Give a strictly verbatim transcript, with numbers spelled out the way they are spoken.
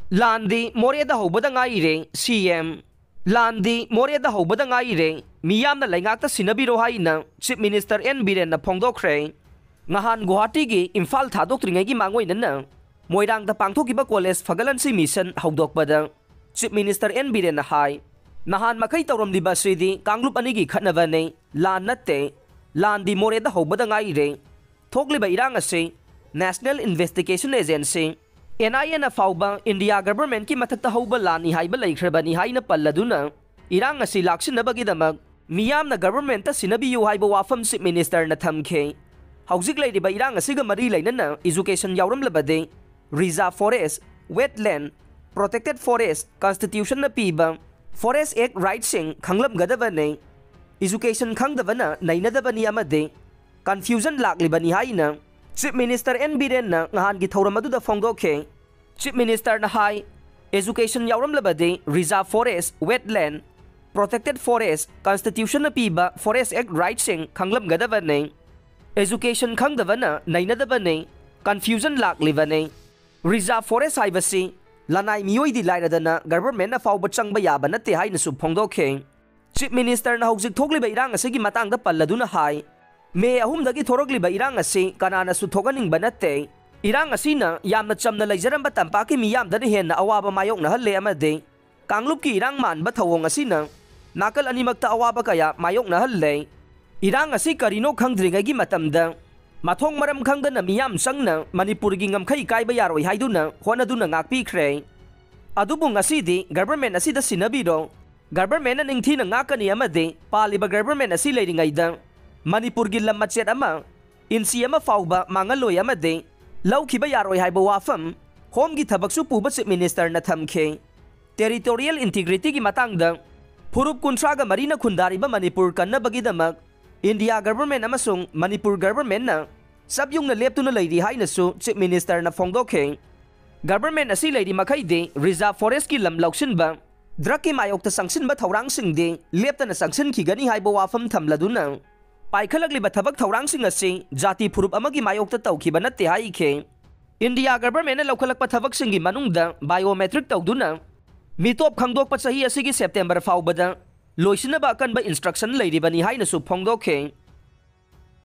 ꯂꯥꯟꯗꯤ ꯃꯣꯔꯦꯗ ꯍꯧꯕꯗ ꯉꯥꯏꯔꯦ, ꯁꯤ ꯑꯦꯝ꯫ ꯂꯥꯟꯗꯤ ꯃꯣꯔꯦꯗ ꯍꯧꯕꯗ ꯉꯥꯏꯔꯦ, ꯃꯤꯌꯥꯝꯅ ꯂꯩꯉꯥꯛꯇ ꯁꯤꯟꯅꯕꯤꯔꯣ ꯍꯥꯏꯅ Chief Minister ꯑꯦꯟ ꯕꯤꯔꯦꯟꯅ ꯐꯣꯡꯗꯣꯛꯈ꯭ꯔꯦ꯫ ꯉꯍꯥꯟ ꯒꯨꯋꯥꯍꯥꯇꯤꯒꯤ ꯏꯝꯐꯥꯜ ꯊꯥꯗꯣꯛꯇ꯭ꯔꯤꯉꯩꯒꯤ ꯃꯥꯡꯑꯣꯏꯅꯅ ꯃꯣꯏꯔꯥꯡꯗ ꯄꯥꯡꯊꯣꯛꯈꯤꯕ ꯀꯣꯂꯦꯖ ꯐꯒꯠꯍꯟꯁꯤ ꯃꯤꯁꯟ ꯍꯧꯗꯣꯛꯄꯗ Chief Minister ꯑꯦꯟ ꯕꯤꯔꯦꯟꯅ ꯍꯥꯏ, ꯅꯍꯥꯟ ꯃꯈꯩ ꯇꯧꯔꯝꯂꯤꯕ ꯑꯁꯤꯗꯤ ꯀꯥꯡꯂꯨꯞ ꯑꯅꯤꯒꯤ ꯈꯠꯅꯕꯅꯤ, ꯂꯥꯟ ꯅꯠꯇꯦ꯫ ꯂꯥꯟꯗꯤ ꯃꯣꯔꯦꯗ ꯍꯧꯕꯗ ꯉꯥꯏꯔꯦ꯫ ꯊꯣꯛꯂꯤꯕ ꯏꯔꯥꯡ ꯑꯁꯤ National Investigation Agency, ꯑꯦꯟ ꯑꯥꯏ ꯑꯦꯅ ꯐꯥꯎꯕ ꯏꯟꯗꯤꯌꯥ ꯒꯚꯔꯟꯃꯦꯟꯠꯀꯤ ꯃꯊꯛꯇ ꯍꯧꯕ ꯂꯥꯟꯅꯤ ꯍꯥꯏꯕ ꯂꯩꯈ꯭ꯔꯕꯅꯤ ꯍꯥꯏꯅ ꯄꯜꯂꯗꯨꯅ, ꯏꯔꯥꯡ ꯑꯁꯤ ꯂꯥꯛꯁꯤꯟꯅꯕꯒꯤꯗꯃꯛ ꯃꯤꯌꯥꯝꯅ ꯒꯚꯔꯟꯃꯦꯟꯠꯇ ꯁꯤꯟꯅꯕꯤꯌꯨ ꯍꯥꯏꯕ ꯋꯥꯐꯝ Chief Ministerꯅ ꯊꯝꯈꯤ꯫ ꯍꯧꯖꯤꯛ ꯂꯩꯔꯤꯕ ꯏꯔꯥꯡ ꯑꯁꯤꯒ ꯃꯔꯤ ꯂꯩꯅꯅ education ꯌꯥꯎꯔꯝꯂꯕꯗꯤ reserve forest, wetland, protected forest, Constitutionꯅ ꯄꯤꯕ Forest Act rightꯁꯤꯡ ꯈꯪꯂꯝꯒꯗꯕꯅꯤ꯫ Education ꯈꯪꯗꯕꯅ ꯅꯩꯅꯗꯕꯅꯤ ꯑꯃꯗꯤ confusion ꯂꯥꯛꯂꯤꯕꯅꯤ ꯍꯥꯏꯅ Chief Minister ꯑꯦꯟ ꯕꯤꯔꯦꯟꯅ ꯉꯍꯥꯟꯒꯤ ꯊꯧꯔꯝ ꯑꯗꯨꯗ ꯐꯣꯡꯗꯣꯛꯈꯤ꯫ Chief Ministerꯅ ꯍꯥꯏ, education ꯌꯥꯎꯔꯝꯂꯕꯗꯤ reserve forest, wetland, protected forest, Constitutionꯅ ꯄꯤꯕ Forest Act rightꯁꯤꯡ ꯈꯪꯂꯝꯒꯗꯕꯅꯤ꯫ Education ꯈꯪꯗꯕꯅ ꯅꯩꯅꯗꯕꯅꯤ, confusion ꯂꯥꯛꯂꯤꯕꯅꯤ꯫ Reserve forest ꯍꯥꯏꯕꯁꯤ ꯂꯅꯥꯏ ꯃꯤꯑꯣꯏꯗꯤ ꯂꯥꯏꯔꯗꯅ ꯒꯚꯔꯟꯃꯦꯟꯠꯅ ꯐꯥꯎꯕ ꯆꯪꯕ ꯌꯥꯕ ꯅꯠꯇꯦ ꯍꯥꯏꯅꯁꯨ ꯐꯣꯡꯗꯣꯛꯈꯤ꯫ Chief Ministerꯅ ꯍꯧꯖꯤꯛ ꯊꯣꯛꯂꯤꯕ ꯏꯔꯥꯡ ꯑꯁꯤꯒꯤ ꯃꯇꯥꯡꯗ ꯄꯜꯂꯗꯨꯅ ꯍꯥꯏ, ꯃꯦ ꯑꯍꯨꯝꯗꯒꯤ ꯊꯣꯔꯛꯂꯤꯕ ꯏꯔꯥꯡ ꯑꯁꯤ ꯀꯅꯥꯅꯁꯨ ꯊꯣꯛꯍꯟꯅꯤꯡꯕ ꯅꯠꯇꯦ꯫ ꯏꯔꯥꯡ ꯑꯁꯤꯅ ꯌꯥꯝꯅ ꯆꯝꯅ ꯂꯩꯖꯔꯝꯕ ꯇꯝꯄꯥꯛꯀꯤ ꯃꯤꯌꯥꯝꯗꯅ ꯍꯦꯟꯅ ꯑꯋꯥꯕ ꯃꯥꯌꯣꯛꯅꯍꯜꯂꯦ ꯑꯃꯗꯤ ꯀꯥꯡꯂꯨꯞꯀꯤ ꯏꯔꯥꯡ ꯃꯥꯟꯕ ꯊꯧꯑꯣꯡ ꯑꯁꯤꯅ ꯅꯥꯀꯜ ꯑꯅꯤꯃꯛꯇ ꯑꯋꯥꯕ ꯀꯌꯥ ꯃꯥꯌꯣꯛꯅꯍꯜꯂꯦ꯫ ꯏꯔꯥꯡ ꯑꯁꯤ ꯀꯔꯤꯅꯣ ꯈꯪꯗ꯭ꯔꯤꯉꯩꯒꯤ ꯃꯇꯝꯗ ꯃꯊꯣꯡ ꯃꯔꯝ ꯈꯪꯗꯅ ꯃꯤꯌꯥꯝ ꯆꯪꯅ ꯃꯅꯤꯄꯨꯔꯒꯤ ꯉꯝꯈꯩ ꯀꯥꯏꯕ ꯌꯥꯔꯣꯏ ꯍꯥꯏꯗꯨꯅ ꯍꯣꯠꯅꯗꯨꯅ ꯉꯥꯛꯄꯤꯈ꯭ꯔꯦ꯫ ꯑꯗꯨꯕꯨ ꯉꯁꯤꯗꯤ ꯒꯚꯔꯟꯃꯦꯟꯠ ꯑꯁꯤꯗ ꯁꯤꯟꯅꯕꯤꯔꯣ, ꯒꯚꯔꯟꯃꯦꯟꯠꯅ ꯅꯤꯡꯊꯤꯅ ꯉꯥꯛꯀꯅꯤ ꯑꯃꯗꯤ ꯄꯥꯜꯂꯤꯕ ꯒꯚꯔꯟꯃꯦꯟꯠ ꯑꯁꯤ ꯂꯩꯔꯤꯉꯩꯗ ꯃꯅꯤꯄꯨꯔꯒꯤ ꯂꯝ ꯃꯆꯦꯠ ꯑꯃ ꯏꯟꯆꯤ ꯑꯃ ꯐꯥꯎꯕ ꯃꯥꯡꯍꯜꯂꯣꯏ ꯑꯃꯗꯤ ꯂꯧꯈꯤꯕ ꯌꯥꯔꯣꯏ ꯍꯥꯏꯕ ꯋꯥꯐꯝ Homeꯒꯤ ꯊꯕꯛꯁꯨ ꯄꯨꯕ Chief Ministerꯅ ꯊꯝꯈꯤ꯫ Territorial integrityꯒꯤ ꯃꯇꯥꯡꯗ ꯐꯨꯔꯨꯞ ꯀꯨꯟꯊ꯭ꯔꯥꯒ ꯃꯔꯤꯅ ꯈꯨꯟꯗꯥꯔꯤꯕ ꯃꯅꯤꯄꯨꯔ ꯀꯟꯅꯕꯒꯤꯗꯃꯛ ꯏꯟꯗꯤꯌꯥ ꯒꯚꯔꯟꯃꯦꯟꯠ ꯑꯃꯁꯨꯡ ꯃꯅꯤꯄꯨꯔ ꯒꯚꯔꯟꯃꯦꯟꯠꯅ ꯆꯞ ꯌꯨꯡꯅ ꯂꯦꯞꯇꯨꯅ ꯂꯩꯔꯤ ꯍꯥꯏꯅꯁꯨ Chief Ministerꯅ ꯐꯣꯡꯗꯣꯛꯈꯤ꯫ ꯒꯚꯔꯟꯃꯦꯟꯠ ꯑꯁꯤ ꯂꯩꯔꯤ ꯃꯈꯩꯗꯤ reserve forestꯀꯤ ꯂꯝ ꯂꯧꯁꯤꯟꯕ, drugꯀꯤ ꯃꯥꯌꯣꯛꯇ ꯆꯪꯁꯤꯟꯕ ꯊꯧꯔꯥꯡꯁꯤꯡꯗꯤ ꯂꯦꯞꯇꯅ ꯆꯪꯁꯤꯟꯈꯤꯒꯅꯤ ꯍꯥꯏꯕ ꯋꯥꯐꯝ ꯊꯝꯂꯗꯨꯅ, ꯄꯥꯏꯈꯠꯂꯛꯂꯤꯕ ꯊꯕꯛ ꯊꯧꯔꯥꯡꯁꯤꯡ ꯑꯁꯤ ꯖꯥꯇꯤ ꯐꯨꯔꯨꯞ ꯑꯃꯒꯤ ꯃꯥꯌꯣꯛꯇ ꯇꯧꯈꯤꯕ ꯅꯠꯇꯦ ꯍꯥꯏꯈꯤ꯫ ꯏꯟꯗꯤꯌꯥ ꯒꯚꯔꯟꯃꯦꯟꯠꯅ ꯂꯧꯈꯠꯂꯛꯄ ꯊꯕꯛꯁꯤꯡꯒꯤ ꯃꯅꯨꯡꯗ ꯕꯥꯏꯑꯣꯃꯦꯇ꯭ꯔꯤꯛ ꯇꯧꯗꯨꯅ ꯃꯤꯇꯣꯞ ꯈꯪꯗꯣꯛꯄ ꯆꯍꯤ ꯑꯁꯤꯒꯤ ꯁꯦꯞꯇꯦꯝꯕꯔ ꯐꯥꯎꯕꯗ ꯂꯣꯏꯁꯤꯟꯅꯕ ꯑꯀꯟꯕ ꯏꯟꯁꯇ꯭ꯔꯛꯁꯟ ꯂꯩꯔꯤꯕꯅꯤ ꯍꯥꯏꯅꯁꯨ ꯐꯣꯡꯗꯣꯛꯈꯤ꯫